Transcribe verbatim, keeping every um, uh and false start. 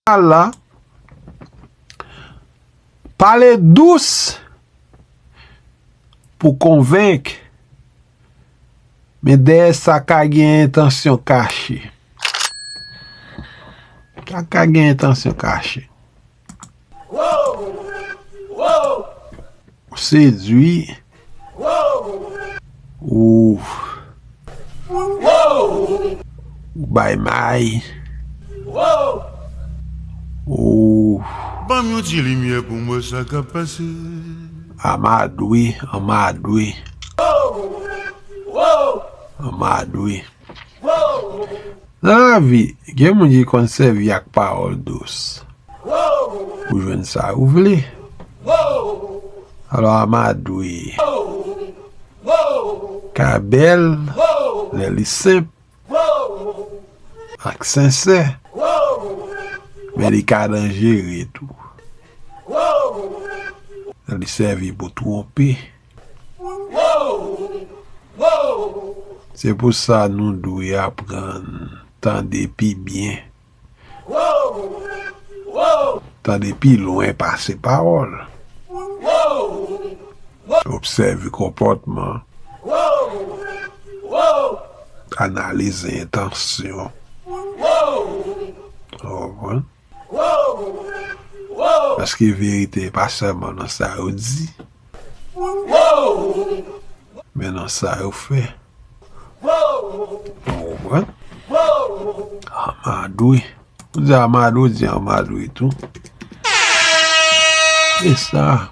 Ala, pale dous pou konvenk, men dèyè sa ka gen entansyon kache. Sa ka gen entansyon kache. Ou sedui. Ou, ou bay may. Ou, ban m yon ti limyè pou m wè sa k ap pase. Amadwe, anmadwe. Anmadwe. Nan lavi, gen moun ki konn sèvi ak pawòl dous pou jwenn sa yo vle. Alò, amadwe ka bèl lè li senp ak sensè, men li ka danjere tou lè li sèvi pou twonpe. Se pou sa nou dwe aprann tande pi byen, tande pi lwen pase pawòl, obsève konpòtman, analize entansyon. Ou konprann? Paske verite pa sèlman nan sa yo di, men nan sa yo fè. Ou konprann? Amadwe. Ou di amadwe, ou di amadwe tou. E sa.